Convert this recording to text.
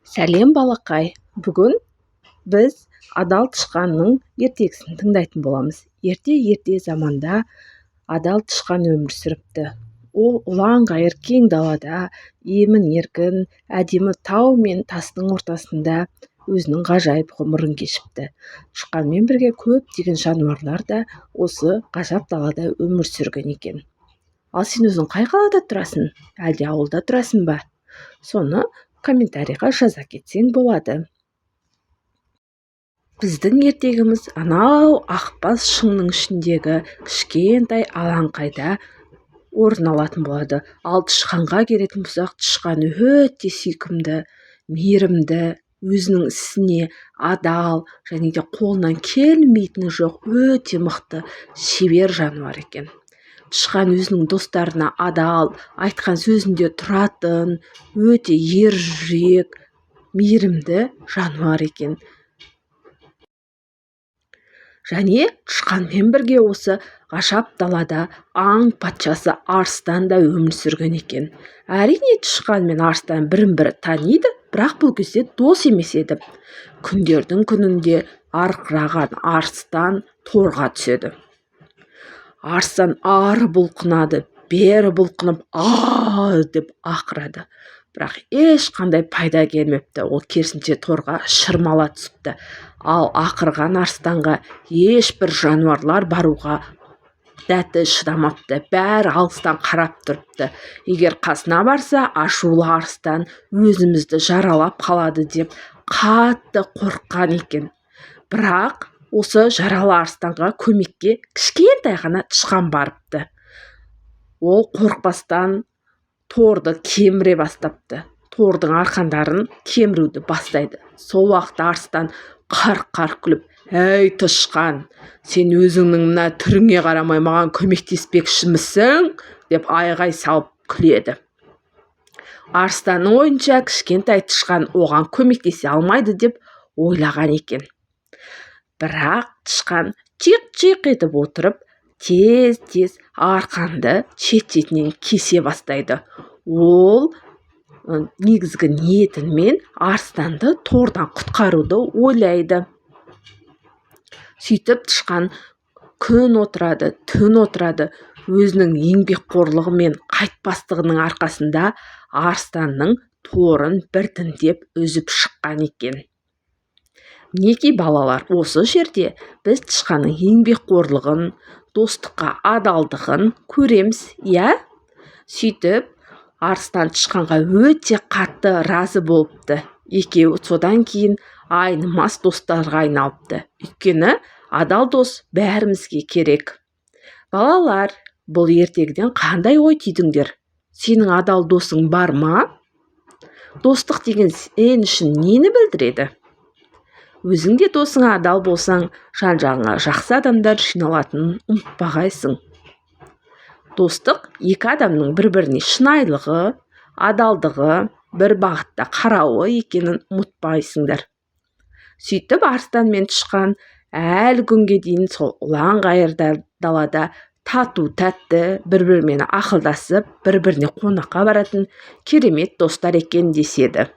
Сәлем, балақай! Бүгін біз Адал тышқанның ертегісін тыңдайтын боламыз. Ерте-ерте заманда адал тышқан өмір сүріпті. Ол ұлан-ғайыр кең далада, емін-еркін, әдемі тау мен тастың ортасында өзінің ғажайып ғұмырын кешіпті. Тышқанмен бірге көптеген жануарлар да осы ғажап далада өмір сүрген екен. Ал сен өзің қай қалада тұрасың, әлде ауылда тұрасың ба? Соны комментарийға жаза кетсең болады. Біздің ертегіміз анау ақбас шыңның ішіндегі кішкентай алаңқайда орын алатын болады. Ал тышқанға келетін болсақ, тышқан өте сүйкімді, мейірімді, өзінің ісіне адал және де қолынан келмейтіні жоқ, өте мықты, шебер жануар екен. Тышқан өзінің достарына адал, айтқан сөзінде тұратын, өте ержүрек, мейірімді жануар екен. Және тышқанмен бірге осы ғажап далада аң патшасы арыстан да өмір сүрген екен. Әрине, тышқан мен арыстан бірін бірі таниды, бірақ бұл кезде дос емес еді. Күндердің күнінде арқыраған арыстан торға түседі. Арыстан ары бұлқынады, бері бұлқынып, а деп ақырады, бірақ ешқандай пайда келмепті. Ол керісінше торға шырмала түсіпті. Ал ақырған арыстанға ешбір жануарлар баруға дәті шыдамапты, бәрі алыстан қарап тұрыпты. Егер қасына барса, ашулы арыстан өзімізді жаралап қалады деп қатты қорыққан екен. Бірақ осы жаралы арыстанға көмекке кішкентай ғана тышқан барыпты. Ол қорықпастан торды кеміре бастапты, тордың арқандарын кеміруді бастайды. Сол уақытта арыстан қарқ-қарқ күліп: «Әй, тышқан, сен өзіңнің мына түріңе қарамай маған көмектеспекшімісің?» – деп айғай салып күледі. Арыстанның ойынша, кішкентай тышқан оған көмектесе алмайды деп ойлаған екен. Бірақ тышқан чиқ-чиқ етіп отырып, тез-тез арқанды шет-шетінен кесе бастайды. Ол негізгі ниетімен арыстанды тордан құтқаруды ойлайды. Сөйтіп тышқан күн отырады, түн отырады. Өзінің еңбекқорлығы мен қайтпастығының арқасында арыстанның торын біртіндеп үзіп шыққан екен. Мінекей, балалар, осы жерде біз тышқанның еңбекқорлығын, достыққа адалдығын көреміз, иә. Сөйтіп арыстан тышқанға өте қатты разы болыпты. Екеуі содан кейін айнымас достарға айналыпты, өйткені адал дос бәрімізге керек. Балалар, бұл ертегіден қандай ой түйдіңдер? Сенің адал досың бар ма? Достық деген сен үшін нені білдіреді? Өзің де досыңа адал болсаң, жан-жағыңа жақсы адамдар жиналатынын ұмытпағайсың. Достық – екі адамның бір-біріне шынайылығы, адалдығы, бір бағытта қарауы екенін ұмытпайсыңдар. Сөйтіп арыстан мен тышқан әлі күнге дейін сол ұлан-ғайыр далада тату тәтті, бір бірімен ақылдасып, бір біріне қонаққа баратын керемет достар екен деседі.